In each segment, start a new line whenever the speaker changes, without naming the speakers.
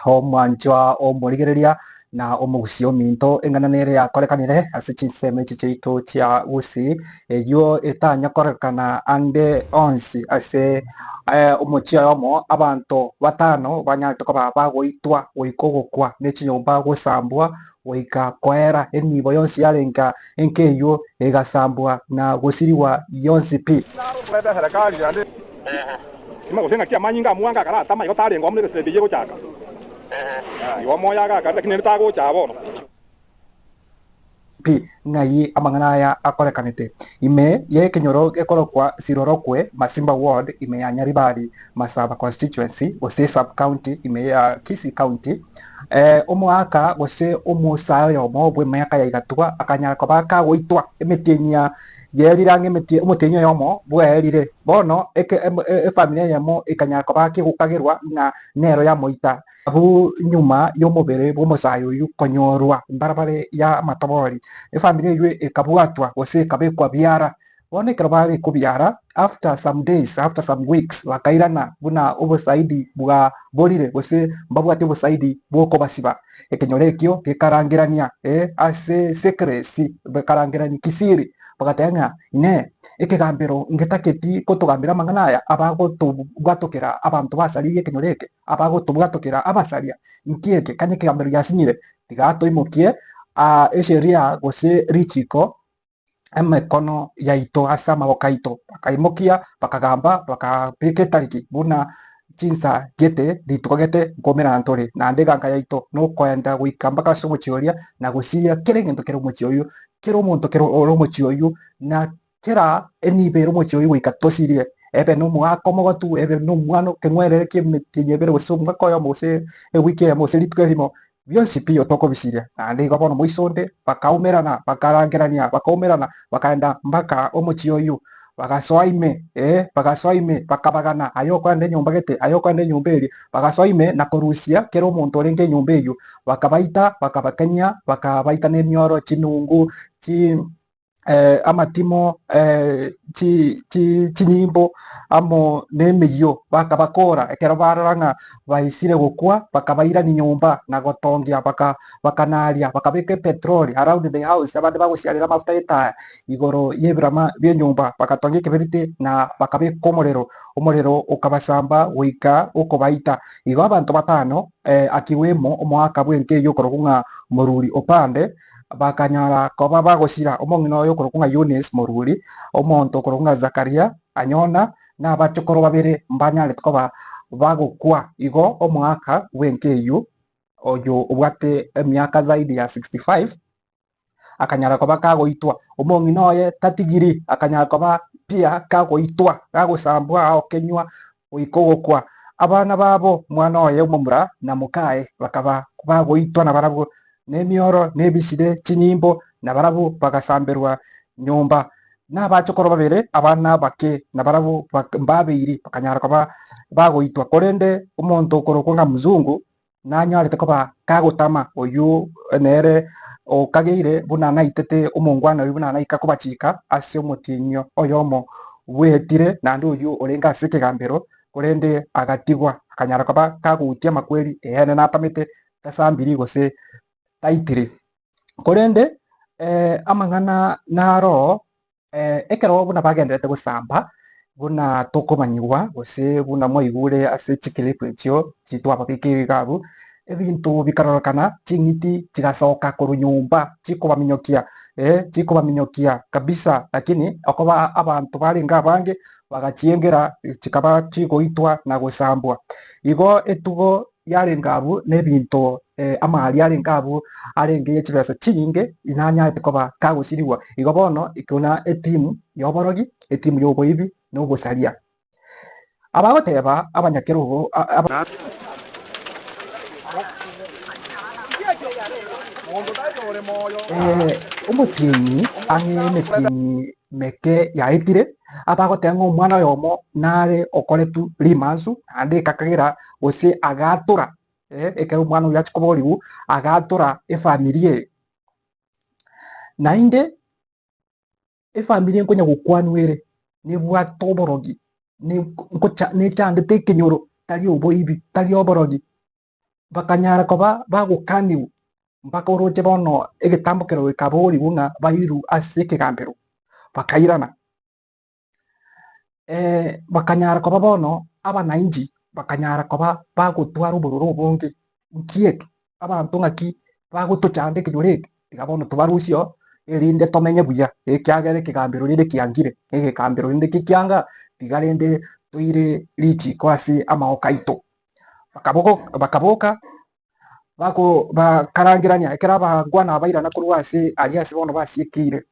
Omwanchwa omorigereria na omogusia ominto, eng'ana nere yakorekanire ase chinsemo echi chiaito chia Gusii, eyio etanya korekana ande onsi ase omochie oyomo abanto batano banyarete koba bagoitwa goika ogokwa ne chinyomba gosambwa goika koera, enibo yonsi yarenge enke eyio egasambwa na gosirigwa yonsi pi.
Nyuma gose ng'aki amanyinga amwange akaratama, igo tarenge amo negesire eyio egochaka. Igo omoyo agaka, lakini ere tagocha aa bono.
Pi, ng'ai amang'ana aya akorekanete? Ime y'ekenyoro gekorokwa Sirorokwe, Masimba Ward, ime ya Nyaribari, Masaba Constituency, gose Sub-County ime ya Kisii County, omoaka gose omosae oyomo bw'emiaka ya igatwa akanyara koba kagoitwa emetienyi ya Yerire ang'e emetie omotienyi oyomo bwaerire. Bono eke efamiri eyemo ekanyara koba kegokagerwa ng'a nero yamoita. Abwo nyuma y'omobere bw'omosae oyio konyorwa mbarabare y'amatobori, efamiri eyio ekabwatwa gose ekabekwa biara. Bono ekero babekwa biara, after some days, after some weeks, bakairana buna obosaidi bwaborire gose mbabwate obosaidi bw'okobasiba. Ekenyoro ekio gekarangerania ase secrecy, bakarangerania kisiri, bagateba ng'a Inee, ekegambero ngetaketi kotogambera amang'ana aya abagotobwatokera abanto basaririe ekenyoro eke, abagotobwatokera abasaria? Inki eke? Kanya ekegambero giasinyire, tiga toimokie esheria gose richiko emekono yaito ase amaboko aito. Bakaimokia, bakagamba, bakabeka etariki buna chinsa gete, rituko gete, nkomerana ntore. Naende eganka yaito nokoenda goika mpaka ase omochie oria, na gosiria kera egento kere omochie oyio, kera omonto kere ore omochie oyio, na kera enibo ere omochie oyio goika tosirie. Ebe nomoaka omogotu, ebe nomwana okeng'werere ki'emetienyi ebere gose omwaka oyomo gose ewiki eyemo gose rituko erimo, Bionsi pi otokobisiria. Naende igo bono moiso onde bakaumerana, bakarangerania, bakaumerana, bakaenda mpaka omochie oyio, bagasoa ime, ee, bagasoa ime, bakabagana, aye okoenda enyomba gete, aye okoenda enyomba eria, bagasoa ime na korusia kera omonto orenge enyomba eyio, bakabaita, bakabakenia, bakabaita nemioro, chinungu, chi. amatimo, chinyimbo amo nemeyio, bakabakora ekero barora ng'a baisire gokwa, bakabairania nyomba na gotongia, bakanaria, bakabeka epetroli around the house, abande bagosiarera amafuta y'etaya igoro y'ebirama bi'enyomba, bagatongia ekeberiti na bakabeka omorero, omorero okabasamba goika okobaita. Igo abanto batano, akiwemo omoaka bw'enka eyio okorokwa ng'a Moruri Opande, Bakanyora koba bagosira omong'ina oye okorokwa ng'a Eunice Moruri, omonto okorokwa ng'a Zakaria Anyona, na abachokoro babere mbanyarete koba bagokwa. Igo omogaka bw'enka eyio, oyo obwate emiaka zaidi ya 65, akanyara koba kagoitwa. Omong'ina oye tatigiri, akanyara koba pia kagoitwa, gagosambwa aokenywa goika ogokwa. Abana babo, omwana oye omomura na mokaye, bakaba bagoitwa nabarabwo nemioro, na ebisire, chinyimbo, na barabwo bagasamberwa nyomba. Na abachokoro babere, abana abake, nabarabwo mbabeiri, bakanyara koba bagoitwa. Korende omonto okorokwa ng'a Mzungu nanyarete koba kagotama, oyio nere okageire buna naitete omongwana oyio buna naika kobachika ase omotienyi oyomo bwetire, naende oyio orenge ase ekegambero, korende agatigwa, akanyara koba kagoitia amakweri, eene natamete, tasambiri gose taitiri. Korende amang'ana naro Ekero buna bagendererete gosamba, buna tokomanyigwa gose buna mwaigure ase chiclip echio chitwababekeire iga abwo, ebinto bikarorekana ching'iti chigasoka korwa nyomba chikobaminyokia chikobaminyokia kabisa lakini okoba abanto barenge abange bagachiengera chikaba chigoitwa na gosambwa. Igo etugo yarenge abwo na ebinto amari arenge abwo arenge ye chibesa chinyinge inanyarete koba kagosirigwa. Igo bono ekona etimu y'oborogi, etimu y'oboibi na obosaria. Abagoteba abanyakerogo Omotienyi ang'e emetienyi meke yaetire, abagoteba ng'a omwana oyomo nare okoretwe rimansu naende ekakagera gose agatora ekero omwana oyio achia koborigwa, agatora efamiri eye. Naende efamiri nkonya gokwanwa ere, nebwate oborogi, ne nkocha nechandete ekenyoro, tari oboibi, tari oborogi. Bakanyara koba bagokanigwa mpaka oroche bono egetambo kero gekaborigwa ng'a bairwe ase ekegambero, bakairana. Bakanyara koba bono abanainchi bakanyara koba bagotwara obororo obonge, nki eke? Abanto ng'aki bagotochanda ekenyoro eke? Tiga bono tobarusie oo, erinde tomenye buya, ekiagera ekegambero rende kiangire, egekambero rende kikianga, tiga rende toire richiko ase amaoko aito. Bakaboka, bakarangerania ekero abangwana abairana korwa ase aria ase bono basiekeire,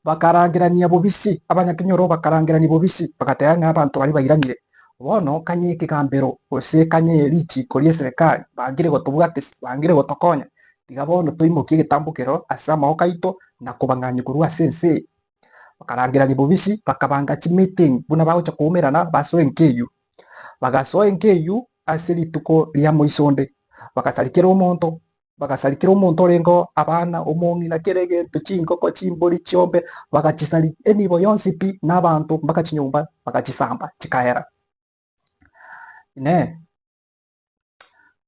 bakarangerania bobisi, abanyakenyoro bakarangerania bobisi, bagateba ng'a abanto baria bairanire. Bono kanye ekegambero gose kanye richiko ri'eserekari bangire gotobwatisia, bangire gotokonya, tiga bono toimokie egetambo kero ase amaboko aito na kobang'anyia korwa ase ense eye. Bakarangerania bobisi, bakabanga chimeeting buna bagocha koumerana basoe enka eywo. Bagasoa enka eyio ase rituko ria moisonde, bagasaria kera omonto, bagasaria kera omonto orenge oo, abana, omong'ina, kera egento, chingoko, chimbori, chiombe, bagachisaria enibo yonsi pi, na abanto mpaka chinyomba bagachisamba chikaera. Inee!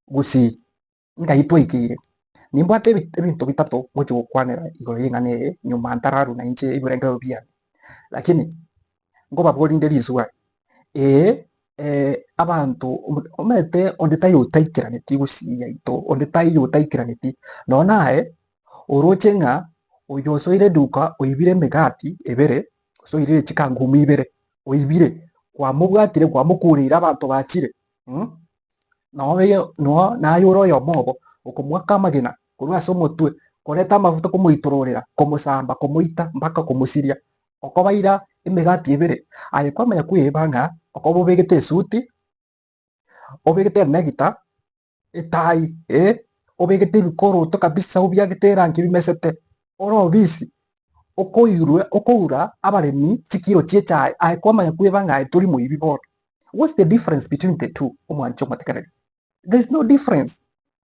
Gusii, nkai twaikeire? Nimbwate ebinto bitato ngochia gokwanera igoro y'eng'ana eye nyuma ntararwa nainche ebirengerero biane. Lakini nkobaboria inde riswali, ee abanto omanyete onde taiyo otaikeraneti gusii yaito, onde taiyo otaikeraneti, nonya naye oroche ng'a oyo osoire eduka oibire emegati ebere, gose oirire chikangumu ibere, oibire, kwamobwatire kwamokureire abanto bachire. Noo naye ore oyomo obo, okomoaka amagena korwa ase omotwe, koreta amafuta komoitororera, komosamba, komoita, mpaka komosiria, okobaira emegati ebere. Aye kwamanya kweyeba ng'a okoba obegete esuti, obegete enegita, etai, eh, obegete ebikoroto kabisa obiagete erangi bimesete, ore obisi, okoirwe okoura abaremi chikiro chi'echae, aye kwamanya kweba ng'a aye tori moibi bono. What's the difference between the two omwanche omotegereri? There is no difference.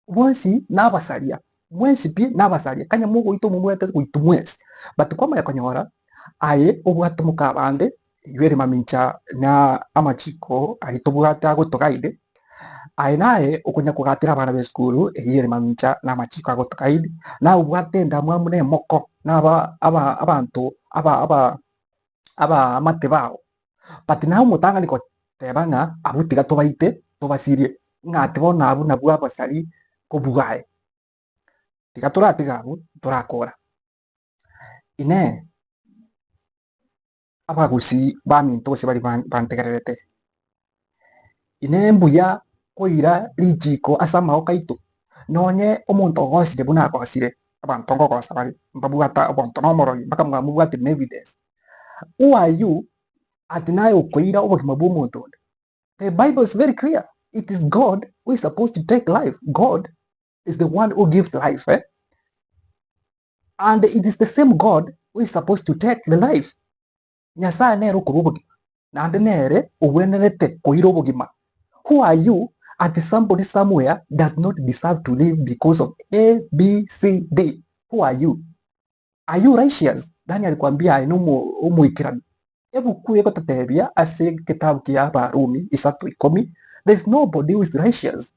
Bonsi nabasaria, mwensi pi nabasaria, kanya mogoita omobwate goitwa mwensi. But kwamanya konyora aye obwate moka abande, eywo ere mamincha na amachiko aria tobwate agotoguide, aye naye okonya kogatera abana be esukuru eywo ere mamincha na amachiko agotoguide, naye obwate endamwamu na emoko na aba aba abanto aba aba abaamate bao. But naye omotang'ani goteba ng'a abwo tiga tobaite tobasirie, ng'a ati bono abwo nabwo abasari kobua aye. Tiga toratiga abwo torakora. Inee! Abagusii baminto gose baria bantegererete, inee mbuya koira richiko ase amaboko aito? Nonye omonto ogosire buna agosire, abanto nkogosa bare, mbabwate omonto na omorogi mpaka mwamobwatire na evidence. Who are you ati naye okoira obogima bwa omonto onde? The bible is very clear, it is God who is supposed to take life, God is the one who gives life eh? And it is the same God who is supposed to take the life. Nyasae nere okorua obogima, naende nere ogwenerete koira obogima. Who are you ati somebody somewhere does not deserve to live because of A, B, C, D? Who are you? Are you righteous? Daniel alikwambia aye nomo omoikeranu. Ebuku egototebia ase egetabu kia Abarumi isato ikomi, there is nobody who is righteous.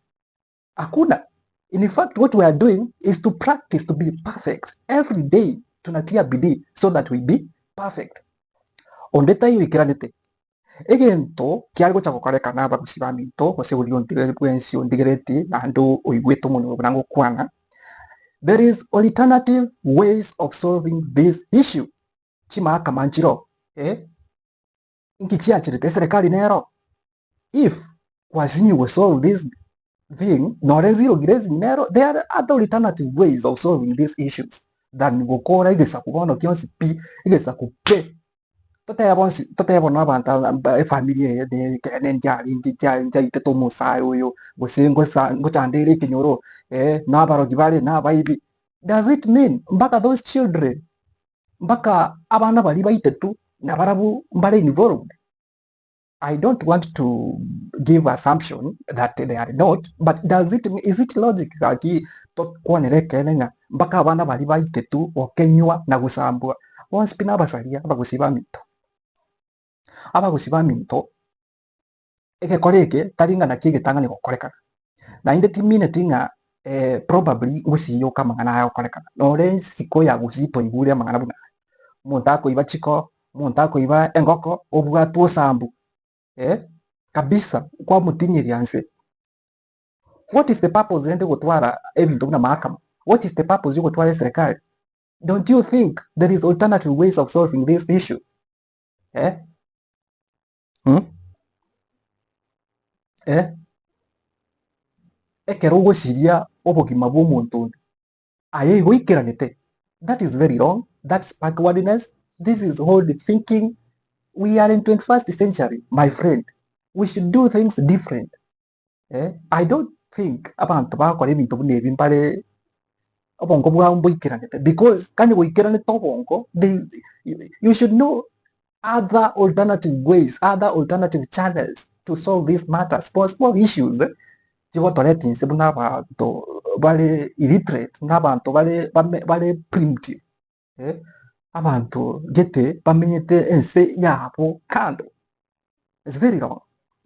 Hakuna. In fact, what we are doing is to practice to be perfect. Every day tunatia bidii so that we be perfect. Onde taiyo oikeranete. Egento kiare gocha gokorekana abagusi baminto gose oria onde bwensi ondigeretie naende oigwete omonwa buna ngokwana, there is alternative ways of solving this issue. Chimahakama nchiroo, eh, inki chiacherete eserekari nero? If kwasinyiwe go solve this thing nore zero grazing nero, there are other alternative ways of solving these issues than gokora egesaku bono gionsi pi, egesaku pe. Totebe bonsi, totebe bono abanto aba ba efamiri eye ne ekeene nchiarenge nchia nchiaitete omosae oyo, gose ngosa ngochanda ere ekenyoro, na abarogi bare, na abaibi. Does it mean mpaka those children, mpaka abana baria baitetwe nabarabwo mbare involved? I don't want to give assumption that they are not, but does it is it logic gaki tokwanere ekeene ng'a mpaka abana baria baitetwe gokenywa na gosambwa bonsi pi nabasaria abagusii baminto. Abagusii baminto, egekora eke tari ng'a naki egetang'ani gokorekana. Naende timineti ng'a probably gusii yoka amang'ana aya agokorekana, nore isiko ya gusii twaigure amang'ana buna aya. Omonto akoiba chiko, omonto akoiba engoko, obwatwe osambu kabisa kwamotinyeria nse. What is the purpose rende gotwara ebinto buna mahakama? What is the purpose yogotwara eserekari? Don't you think there is alternative ways of solving this issue? Eh? Hmm? Eh? Ekero ogosiria obogima bwa omonto onde, aye igo oikeranete, that is very wrong, that's backwardness, this is old thinking, we are in 21st century my friend, we should do things different. Eh, I don't think abanto bagokora ebinto buna ebi mbare obongo bwabo mboikeranete because kanye goikeranete obongo they, you should know other alternative ways, other alternative channels to solve these matters, small small issues eh, chigotoreta inse buna abanto bare illiterate, buna abanto bare bame bare primitive eh, abanto gete bamenyete ense yabo kando. It's very wrong.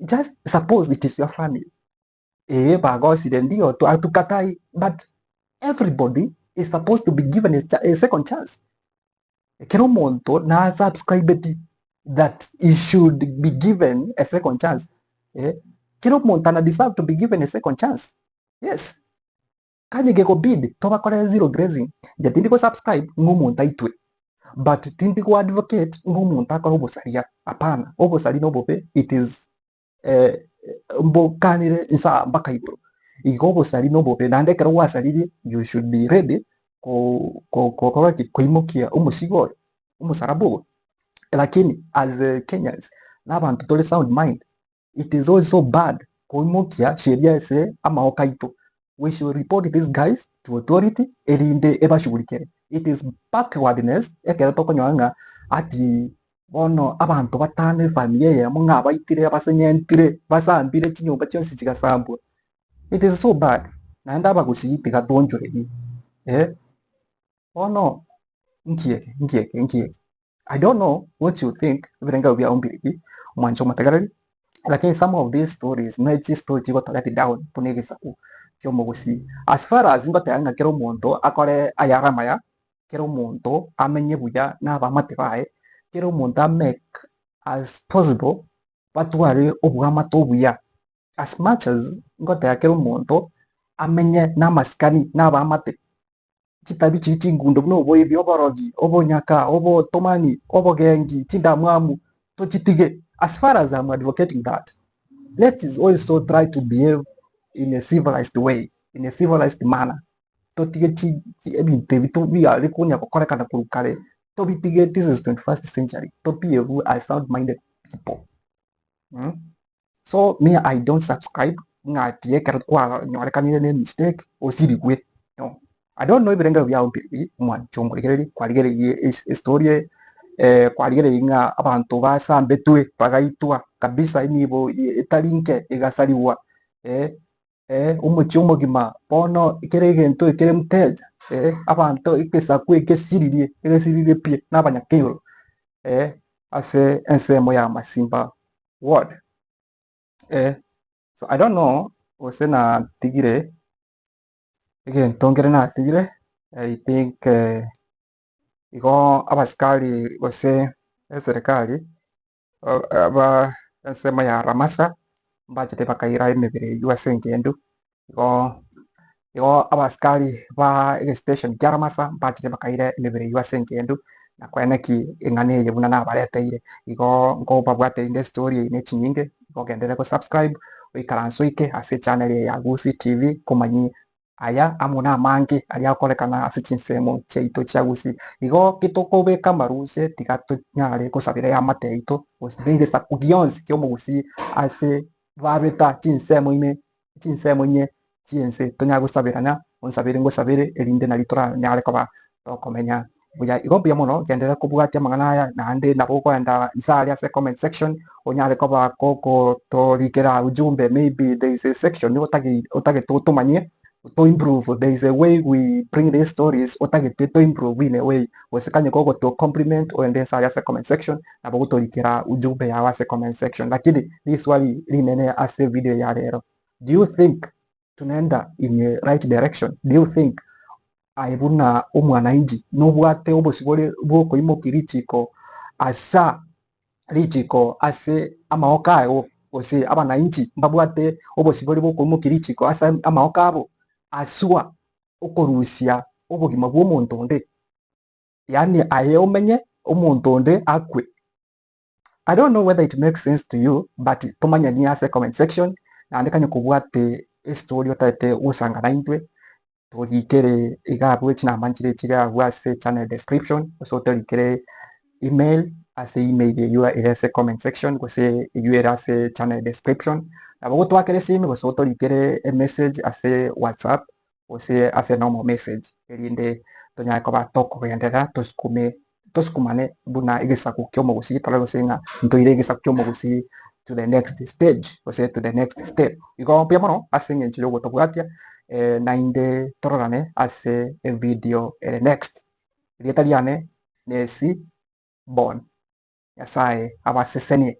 Just suppose it is your family. Eh, bagosire ndio hatukatai, but everybody is supposed to be given a second chance. Ekero omonto na subscribeti that he should be given a second chance. Eh, kera omonto ana deserve to be given a second chance. Yes. Kanye gekobidi tobakore zero grazing, inche tindi go subscribe ng'a omonto aitwe, but tindi go advocate ng'a omonto akore obosaria, hapana, obosari na obobe it is mbokanire inse aa mpaka igoro. Igo obosari na obobe naende ekero gwasaririe you should be ready ko ko gokora ki? Koimokia omosigo oyo, omosaraba obo. Lakini as Kenyans na abanto tore sound mind, It is also bad koimokia sheria ase amaoko aito. We should report these guys to authority erinde ebashugurikere. It is backwardness ekero tokonyora ng'a ati bono abanto batano efamiri eyemo ng'a abaitire abasenyentire basambire chinyomba chionsi chigasambwa. It is so bad. Naende abagusii tiga toonchorerie eh. Bono nki eke nki eke nki eke. I don't know what you think ebirengererio biao mbiriki omwancho omotegereri, lakini some of these stories ne chistory chigoto let down buna egesaku kia omogusii. As far as ngoteba ng'a kera omonto akore ayare amaya, kera omonto amenye buya na abamate baye, kera omonto a make as possible batware oboamate obuya, as much as ngoteba kera omonto amenye na amasikani na abamate. Chitabi chiria chingundo buna oboibi, oborogi, obonyaka, obotomani, obogengi, chindamwamu, tochitige. As far as I'm advocating that, let us also try to behave in a civilized way, in a civilized manner. Totige chi chi ebinto ebi to biare konya gokorekana korwa kare, tobitige this is 21st century, to behave as sound minded people. Mm. So me I don't subscribe ng'a ati ekero kwanyorekanire ne mistake osirigwe no. I don't know ebirengererio biao mbirobio omwancho omorigereria kwarigereirie estory eye eh, kwarigereirie ng'a abanto basambetwe bagaitwa kabisa enibo etari nke egasarigwa eh, eh, omochie omogima bono kera egento ekere mteja eh, abanto egesaku egesiririe egesiririe pi na abanyakenyoro eh, ase ensemo ya Masimba ward. Eh, so I don't know gose natigire egento nkere natigire, I think eh, igo abasikari gose eserekari aba ensemo ya Ramasa mbachete bakaira emebere eywo ase engendu, igo igo abasikari ba egestation kia Ramasa mbachete bakaira emebere eywo ase engendu na koene ki eng'ana eye buna nabareteire. Igo nkobabwate rinde estory eye ne chinyinge, igo ogenderere go subscribe oikaranse oike ase echannel eye ya Gusii TV komanyie aya amo namange aria agokorekana ase chinsemo chiaito chia Gusii. Igo ki tokobeka amaruse tiga tonyare gosabera eamate yaito gose na egesaku gionsi kia omogusii ase babeta chinsemo ime chinsemo inye chi'ense tonyare gosaberana, onsabere ngosabere erinde nari toranyare koba tokomenya buya. Igo mbuya mono genderera kobwatia amang'ana aya naende nabo okoenda inse aria ase comment section onyare koba kogotorikera ujumbe maybe there is a section otagei otagete otomanyie to improve there is a way we bring these stories otagete to improve in a way gose kanye kogoto compliment ogende inse aria ase comment section nabo ogotorikera ujumbe yao ase comment section. Lakini riswali rinene ase video ya rero, do you think. Tunaenda in a right direction? Do you think aye buna omwanainchi nobwate obosibore bw'okoimokia richiko asa richiko ase amaoko ago gose abanainchi mbabwate obosibore bw'okoimokia richiko ase amaoko abo aswa okorusia obogima bw'omonto onde? Yaani aye omenye omonto onde akwe. I don't know whether it makes sense to you but tomanyanie ase comment section naende kanya kobwate estory otagete gosanga naintwe torikere iga abwo chinamba nchire chire abwo ase channel description gose otorikere email ase email eywo ere ase comment section gose eywo ere ase channel description. Nabo gotwakera esimi gose otorikere emessage ase whatsapp gose ase normal message erinde tonyare koba tokogenderera tosukume tosukumane buna egesaku kia omogusii tore gose ng'a ntoire egesaku kia omogusii to the next stage gose to the next step. Igo mbuya mono ase eng'encho ya ogotobwatia naende tororane ase evideo ere next. Erieta riane Nesi Bon. Nyasaye abasesenie.